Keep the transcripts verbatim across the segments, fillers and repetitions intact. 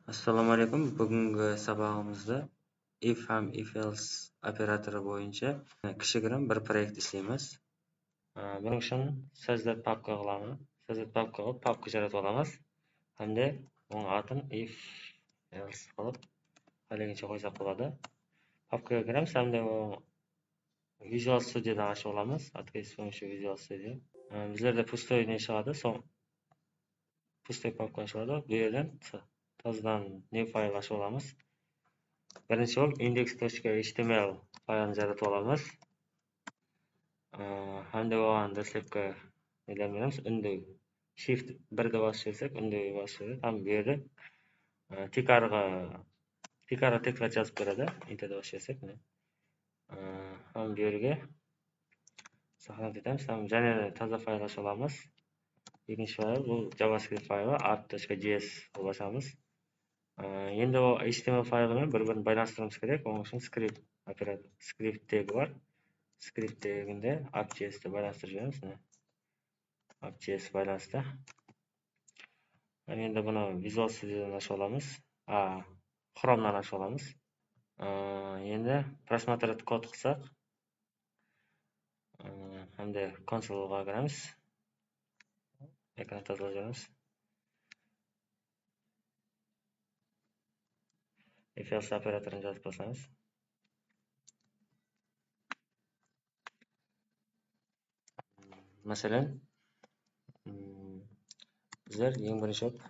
Assalawma áleykum. Búgingi sabaǵımızda if hám if else operatorı boyınsha kishigirim bir proekt isleymiz. Á, bunıń ushın CZ papka qılamız. CZ papka qılıp, papka jaratıp alamız. Hám de onıń atın if else qılıp, qálegenshe qoysaq boladı. Papkaǵa kiremiz hám de o Visual Studiodan ashıp alamız. Открыть с помощью Visual Studio. Á, bizlerde pustoy ne shıǵadı, sol pustoy papka ashıladı. Bu jerden ta-, tazadan new fayl ashıp alamız. Birinshi bolıp index tochka html faylın jaratıp alamız. Á, hám de oǵan dáslepki neden beremiz. Úndiw. Shift birdi basıp jibersek, úndiwge basıp jiberedi. Hám bu jerde, á, tiykarǵı, tiykarǵı tekstler jazıp beredi. Enterdi basıp jibersek, mine. Á, hám bu jerge saqlanıp ketemiz. Hám jáne taza fayl ashıp alamız. Ekinshi fayl, bul JavaScript faylı, app tochka J S qılıp ashamız. Á, endi o H T M L faylı menen bir-birin baylanıstırıwımız kerek. Onıń ushın script operator, script tegi bar. Script teginde app J S te baylanıstırıp jiberemiz. Mine. App J S baylanıstı. Hám endi bunı Visual Studiodan ashıp alamız. A, Chromedan ashıp alamız. Á, endi просмотреть kod qılsaq, á, hám de konsolǵa kiremiz. Ekran tazalap jiberemiz. If else operatorın jazıp baslaymız. Máselen, mm, bizler eń birinshi bolıp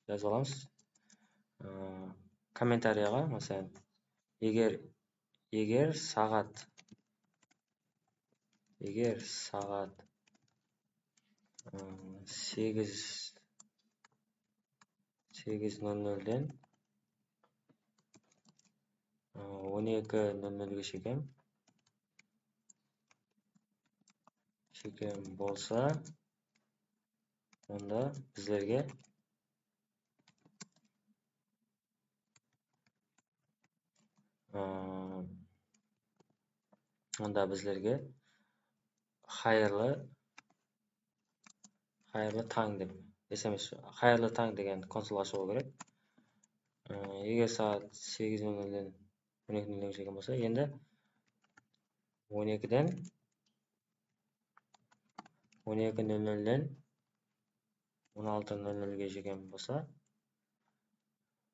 jazıp alamız. Á, kommentariyaǵa, máselen, eger, eger saat, eger saat, ı, segiz, segiz nol nolden, ı, on eki nol nolge shekem, shekem bolsa, onda bizlerge, ı, onda bizlerge xayırlı, xayırlı tań dep, S M S, xayırlı tań degen konsolǵa shıǵıw kerek. I, eger saat segiz nol nolden on eki nol nolge shekem bolsa, endi on ekiden, on eki nol nolden on altı nol nolge shekem bolsa,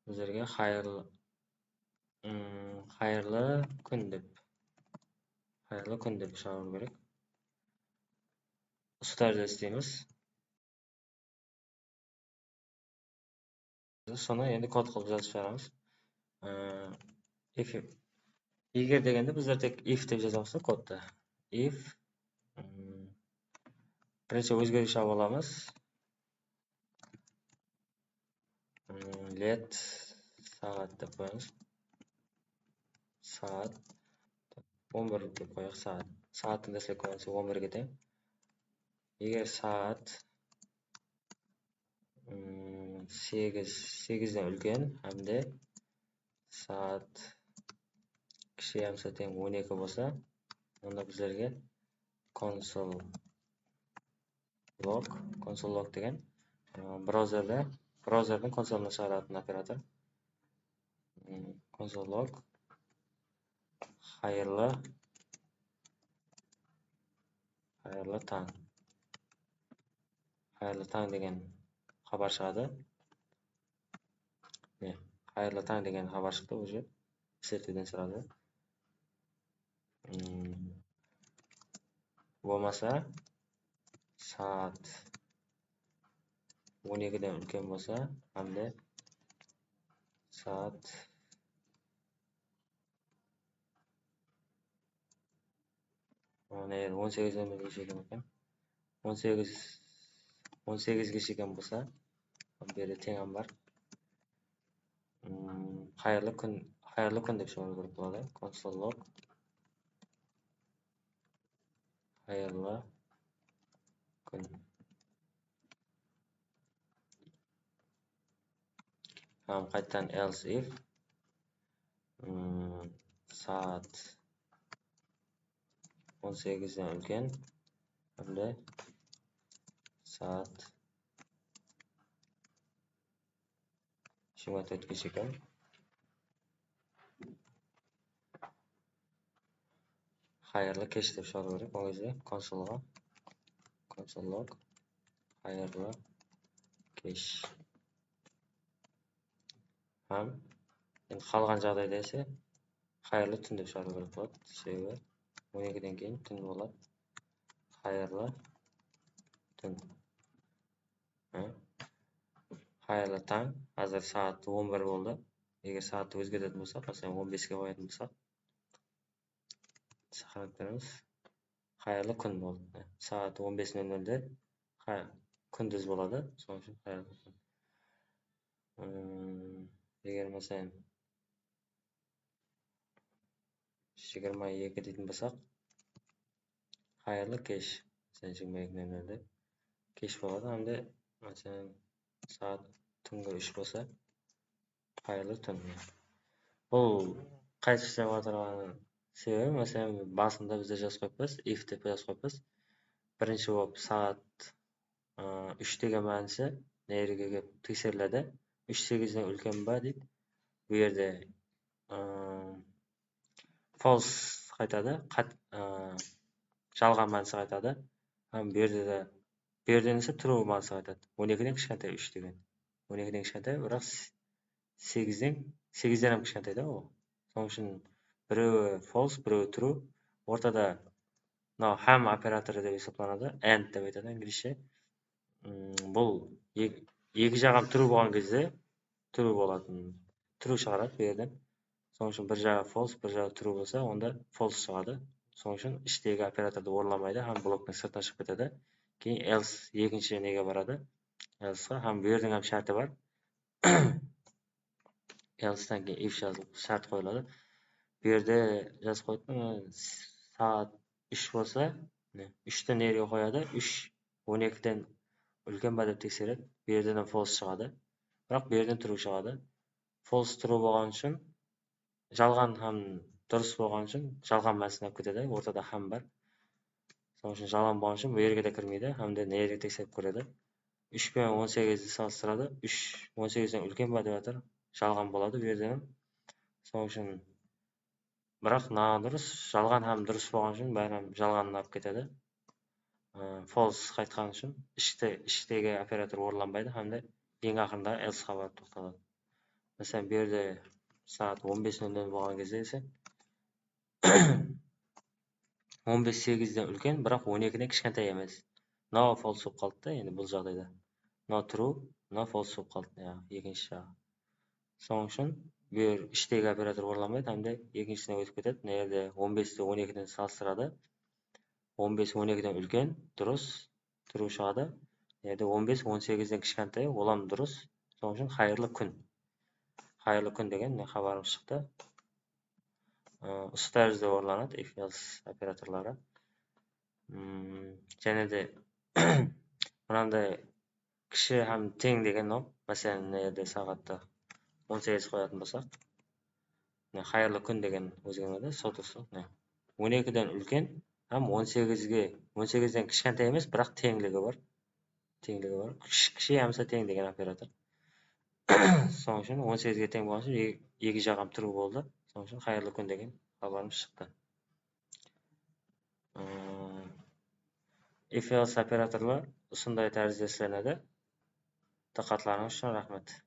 bizlerge xayırlı, ım, xayırlı kún dep, xayırlı kún dep shıǵarıw kerek. Usı tárizde isleymiz. Sonı endi kod qılıp jazıp shıǵaramız. Ee, if, eger degende bizler tek if dep jazamız da kodtı. If, ım, birinshi ózgeriwshi alıp alamız. Im, let saat dep qoyamız. Saat on bir dep qoyayıq, saat. Saattı dáslep qoyamız on birge teń. Eger saat, ım, segiz, segizden úlken hám de saat kishi yamsa teń on eki bolsa, onda bizlerge console log, console log degen, ı, brauzerde, brauzerdiń konsolına shıǵaratuǵın operator. Im, console log, xayırlı, xayırlı tań. Xayırlı tań degen xabar shıǵadı. Mine, xayırlı tań degen xabar shıqtı, уже isletiwden soradı. Im, bolmasa, saat on ekiden úlken bolsa, hám de saat Mına jeri on segizden beriwshi eken. On segiz, on segizge shekem bolsa, beri teń hám bar. Hmm, xayırlı kún, xayırlı kún dep shıǵarıw kerek boladı. Console log. Xayırlı kún. Hám qaytadan else if, mm, saat on segizden úlken, hám de saat Jigirma tórtke shekem. Xayırlı kesh dep shıǵarıw kerek. Ol gezde konsolǵa, konsol log, xayırlı kesh. Hám endi qalǵan jaǵdayda ise xayırlı tún dep shıǵarıw kerek boladı. Sebebi on ekiden keyin tún boladı. Xayırlı tún. Há? Xayırlı tań. Házir saat on bir boldı. Eger saattı ózgertetin bolsaq, máselen, on beske qoyatın bolsaq, saqlap beremiz. Xayırlı kún boldı. Saat on bes nol nolde xa-, kúndiz boladı. Sonıń ushın xayırlı kún. Im, eger, máselen, jigirma eki deytin bolsaq, xayırlı kesh. Máselen, jigirma eki nol nolde kesh boladı. Hám de, máselen, saat túngi úsh bolsa, xayırlı tún. Bul qaytıp islep atırǵanı sebebi, máselen, basında bizde jazıp qoyıppız, if dep jazıp qoyıppız. Birinshi bolıp saat, ı, úsh degen mánisi, nerege kelip tekseriledi. Úsh segizden úlken ba deydi. Bu jerde, ı, false qaytadı, qat-, ı, jalǵan mánisi qaytadı. Hám bu jerde de, bu jerden ise true mánisi qaytadı. On ekiden kishkentay úsh degen. On ekiden kishkentay, biraq s-, segizden, segizden hám kishkentay da ol. Sonıń ushın birewi false, birewi true. Ortada mınaw hám operatorı dep esaplanadı, and dep aytadı ingilizshe. Im, bul eki, eki jaǵı hám true bolǵan gezde true bolatın, true shıǵaradı bu jerden. Sonıń ushın bir jaǵı false, bir jaǵı true bolsa, onda false shıǵadı. Sonıń ushın ishtegi operatordı orınlamaydı hám bloktın sırtına shıǵıp ketedi. Keyin else ekinshi nege baradı. Elseǵa hám bu jerdiń hám shárti bar. Elsedan keyin if jazılıp, shárt qoyıladı. Bu jerde jazıp qoyıptı, mına, saat úsh bolsa, mine, úshti nerege qoyadı? Úsh on ekiden úlken ba dep tekseredi. Bu jerden hám false shıǵadı. Biraq bu jerden true shıǵadı. False true bolǵanı ushın, jalǵan hám durıs bolǵanı ushın jalǵan mánisin alıp ketedi. Ortada hám bar. Sonıń ushın jalǵan bolǵanı ushın bu jerge de kirmeydi. Hám de mına jerge tekserip kóredi. Úsh penen on segizdi salıstıradı. Úsh on segizden úlken ba dep atır. Jalǵan boladı bu jerden hám. Sonıń ushın, biraq mınaǵan durıs, jalǵan hám durıs bolǵanı ushın bárin hám jalǵanın alıp ketedi. I, false qaytqanı ushın ishte, ishtegi operator orınlanbaydı hám de eń aqırında elseǵa barıp toqtaladı. Máselen, bu jerde saat on bes nol nol bolǵan gezde ise on bes segizden úlken, biraq on ekiden kishkentay emes. Mınaw false bolıp qaldı da, endi bul jaǵdayda. Mınaw true, mınaw false bolıp qaldı, yaǵnıy ekinshi jaǵı. Sonıń ushın bu jer ishtegi operator orınlanbaydı hám de ekinshisine ótip ketedi. Mına jerde on besti on ekiden salıstıradı. On bes on ekiden úlken, durıs, true shıǵadı. Mına jerde on bes on segizden kishkentay, ol hám durıs. Sonıń ushın xayırlı kún. Xayırlı kún degen mine xabarımız shıqtı. I, usı tárizde orınlanadı if else operatorları. Mm, jáne de mınanday kishi hám teń degen, no, máselen, mına jerde saǵattı on segiz qoyatın bolsaq, mine, xayırlı kún degen ózgermedi, sol durıs, mine, on ekiden úlken hám on segizge, on segizden kishkentay emes, biraq teńligi bar. Teńligi bar. Kishi, kishi yamasa teń degen operator. Sonıń ushın on segizge teń bolǵan ushın e-, eki jaǵı hám true boldı. Sonıń ushın xayırlı kún degen xabarımız shıqtı. Im, if else operatorlar usınday tárizde islenedi. Dıqqatlarıńız ushın raxmet.